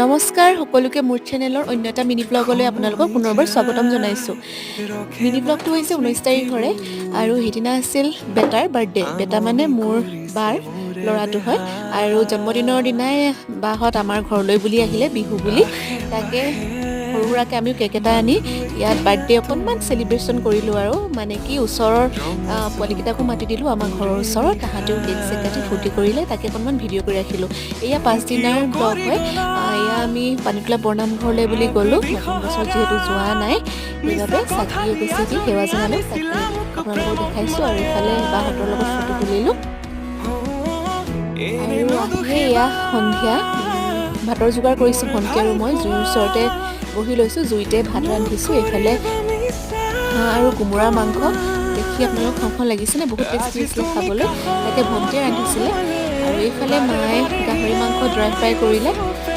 নমস্কাৰ সকলোকে, মোৰ চেনেলৰ অন্য এটা মিনি ব্লগলৈ আপোনালোকক পুনৰবাৰ স্বাগতম জনাইছোঁ। মিনি ব্লগটো হৈছে 19 তাৰিখৰে আৰু সেইদিনা আছিল বেটাৰ বাৰ্থডে। বেটা মানে মোৰ বাৰ ল'ৰাটো হয়। আৰু জন্মদিনৰ দিনাই বাহঁত আমাৰ ঘৰলৈ বুলি আহিলে বিহু বুলি। তাকে সৰু সুৰাকৈ আমিও কেক এটা আনি ইয়াত বাৰ্থডে অকণমান চেলিব্ৰেশ্যন কৰিলোঁ। আৰু মানে কি, ওচৰৰ পোৱালিকেইটাকো মাতি দিলোঁ আমাৰ ঘৰৰ ওচৰত। তাহাঁতেও কেক চেক কাটি ফূৰ্তি কৰিলে। তাকে অকণমান ভিডিঅ' কৰি ৰাখিলোঁ। এয়া পাছদিনাৰ ব্লগ হয়। এয়া আমি পানীতোলা বৰনামঘৰলৈ বুলি গ'লোঁ। নতুন বছৰত যিহেতু যোৱা নাই, সেইবাবে চাকি এগছি দি সেৱা জনালোঁ। তাকে আপোনালোকক দেখাইছোঁ। আৰু ইফালে বাহঁতৰ লগত ফটো তুলিলোঁ। আৰু আহিয়ে এয়া সন্ধিয়া ভাতৰ যোগাৰ কৰিছোঁ ভণ্টি আৰু মই। জুইৰ ওচৰতে বহি লৈছোঁ, জুইতে ভাত ৰান্ধিছোঁ। এইফালে হাঁহ আৰু কোমোৰাৰ মাংস। দেখি আপোনালোক খাওঁ খাওঁ লাগিছেনে? বহুত টেষ্টি আছিলে খাবলৈ। তাকে ভণ্টিয়ে ৰান্ধিছিলে। আৰু এইফালে মায়ে গাহৰি মাংস ড্ৰাই ফ্ৰাই কৰিলে।